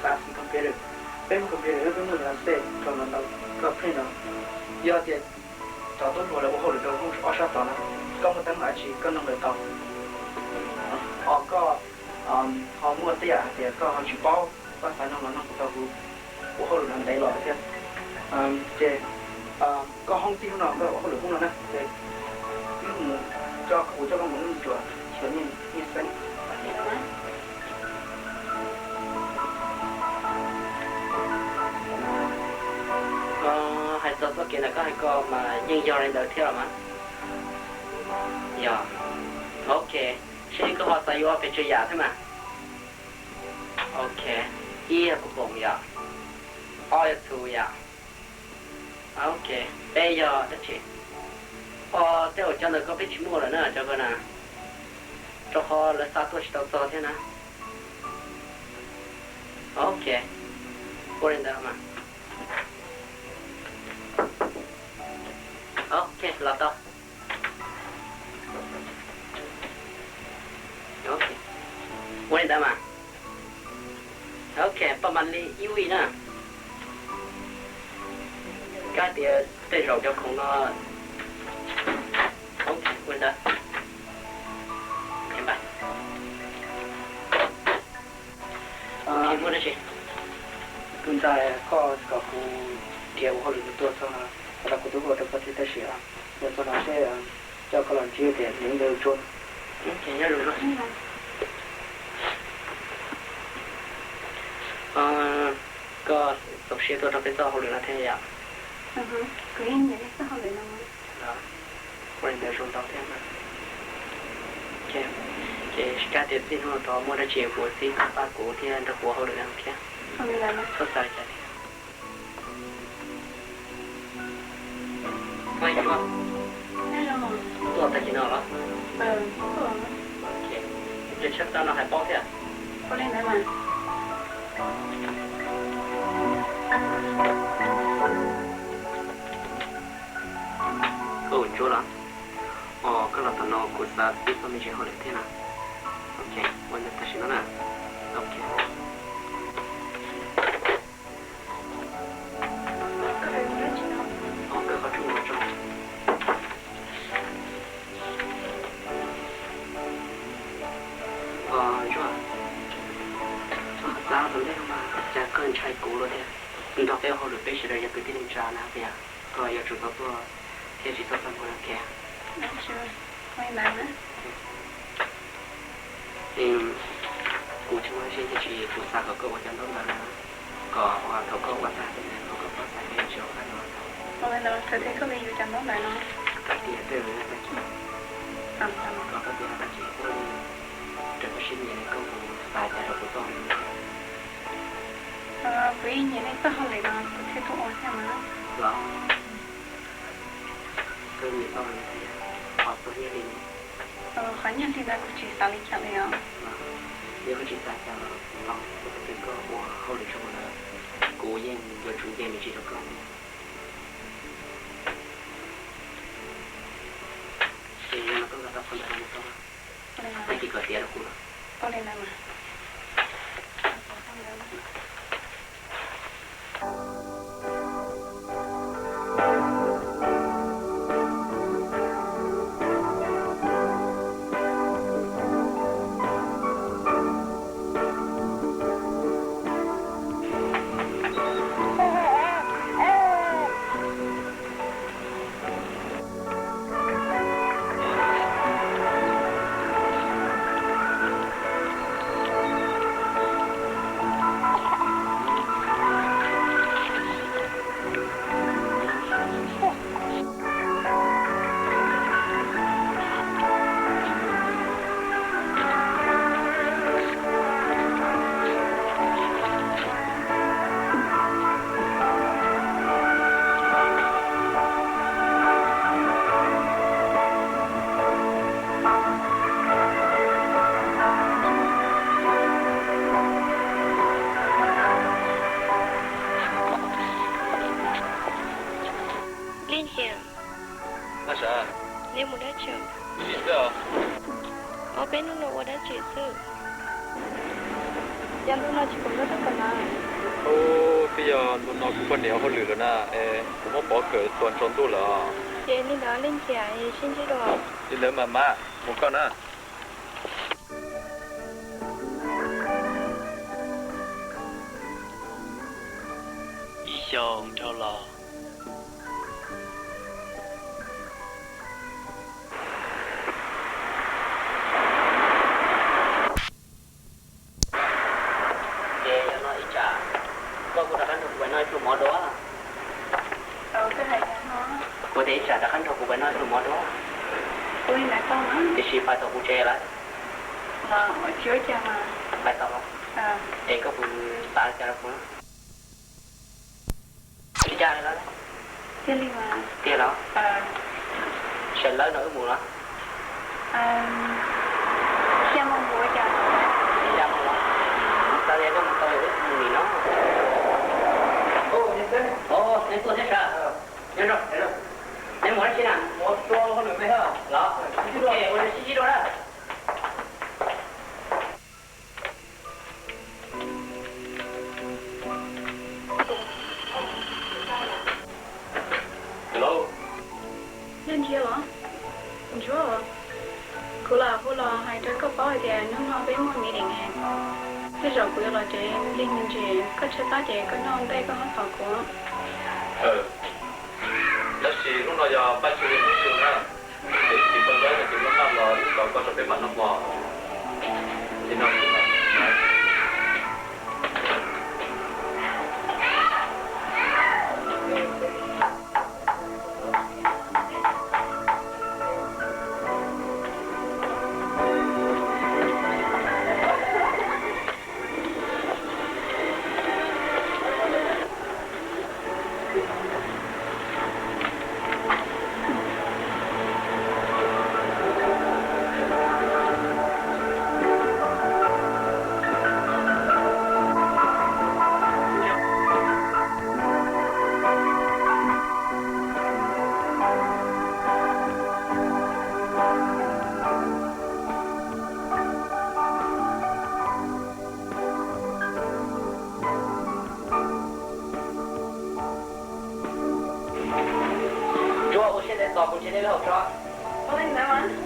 Xav xim computer, peb muaj computer peb muaj lam tej rau los ntawm koj print no. Yog tias cov tub hluas lawv ua hauj lwm rau ob sab tod na, koj muaj teeb meem dab tsi koj noog lawv tau. Ho koj ho muaj tej yam hais tias koj ho tsis paub, koj xav noog los noog kuv tau, kuv ua hauj lwm no ntev los thiab. Ces koj hoob txij hnub no koj ua hauj lwm hnub no na, ces wb mus, koj, kuv coj koj mus lub me ntsuam xyuas nyiaj xeeb. Hais txog txoj kev ntawm koj hais ko mas yeej yog li ntawd thiab los mas. Yog, ok, seb koj ho xav yuav pes tsawg yam thiab mas. Ok, ib yog kuv poom yom, ob yog txhuv yom. Ok, peb yog dab tsi? Os, tej uas cov ntawd koj peb tsis muaj lawm na cov ko na, rau qhov lawv xa tuaj tsis tau txog thiab na. Ok, ua li ntawd mas. Ok, los tau. Ok, ua li ntawd mas. Ok, paj mas li ib vij na. Kab tias tej zaum cov khoom no. Ok, ua li ntawd. Muaj dab tsi? Tus ntxhais, koj kom kuv nrhiav ua hauj lwm tuaj txog no, kuv tau kuv tub hluas rau koj thiab tab sis tuaj txog no seb coj koj los ntsib tias nws ntawd tsuas. Koj txaus siab tuaj rau peb txoj hauj lwm no thiab yom? Kuv yeej nyiam nej txoj hauj lwm no. Ua li ntawd zoo ntau thiab mas. Ces kab tias txij hnub no tod muaj dab tsi kuv txib koj pab kuv thiab nrog kuv ua hauj lwm no thiab. Txhob xav li cas thiab. Tuaj tag kis no los? Ces tshaj tawm no hais paub thiab. Ntsuab los? Os, koj los tom no kuv xav txib koj me ntsis hauj lwm thiab na. Ok, ua ntawd tam sim no na. Ok. Koj qhov rooj no tso. Ntsuab, xav tom ntej no mas cas koj ntshai kuv luaj thiab? Nrog peb ua hauj lwm peb sawv daws yog kwv tij neej tsa na, tias koj yuav tsum tau tuaj thiab tsis txhob txaj muag na, ok? Kuv tsis muaj dab tsi, tiam sis kuv xav kom koj ua cov ntaub ntawv na, kom thaum koj ua tag ntawd koj pab xaiv peb tsis ua qab no tau. Ua li ntawd thaum twg koj yuav cov ntaub ntawv no? Tag kis rau tag kis, kom tag kis no tag kis ua li raws koj siab nyiam li, koj mus xav cas rau kuv txoj hauj lwm. Kuv yeej nyiam nej txoj hauj lwm no kuv thiaj tuaj ua thiab mas. Los, koj nyiam txoj hauj lwm no thiab, qhov txog nyiaj hli ne? Qhov nyiaj hli ntawd kuv tsis xav li cas li os. Yog koj tsis xav cas los tau, txog thaum twg koj ua hauj lwm zoo lawm, kuv yeej yuav tsum nce me ntsis rau koj thiab. Ces yog no koj nqa tau qhov ntawv no mus tau, tag kis kom tiav rau kuv no. Yog ntu no tsis pom nkauj tub kawm lawm. Ub, twb yog ntu no kuv poj niam ua hauj lwm lawm na, es kuv muab pov kawm tua tsaus ntuj lawm. Ces li ntawd leej niam sib ntsib dua. Li ntawd mas mab, mus koj na. Ib xyoos dhau los. Ces yog no ib tsam koj kuj rov qab nrog kuv pais noj ib pluag mov dua. Kuv tias ib tsam rov qab nrog kuv pais noj ib pluag mov dua. Tiam sis pais tau kuv tsev lawm. Pais tau. Es koj puas xav li cas rau kuv? Tsis ncaj li los? Tiag los? Sawv lawm no wb mus los? Xya moos ua cas? Xya moos los? Xav tias koj mus tau wb mus nim no. Neb tuaj thiab sas? Nyob zoo. Neb mus dab tsi na? Los? Ua sib ntsib dua na. Hello. Yog Ntsuag los? Ntsuag, kuv lam hu los hais rau koj paub hais tias hnub no peb muaj meeting ne. Tej zaum kuv yuav los tsev lig me ntsis, koj tshaib plab ces koj noj ntej koj ho thov kuv. Tab sis hnub no yog Paj Tswv Lis mus xyu na, ces txiv Paj Lawb no ces muab noj los wb tos koj rau peb mam noj hmo. Li no. Ntsuag, ua siab ntev tos kuv nrhiav nej lub hauv tso. Ua li ntawd mas.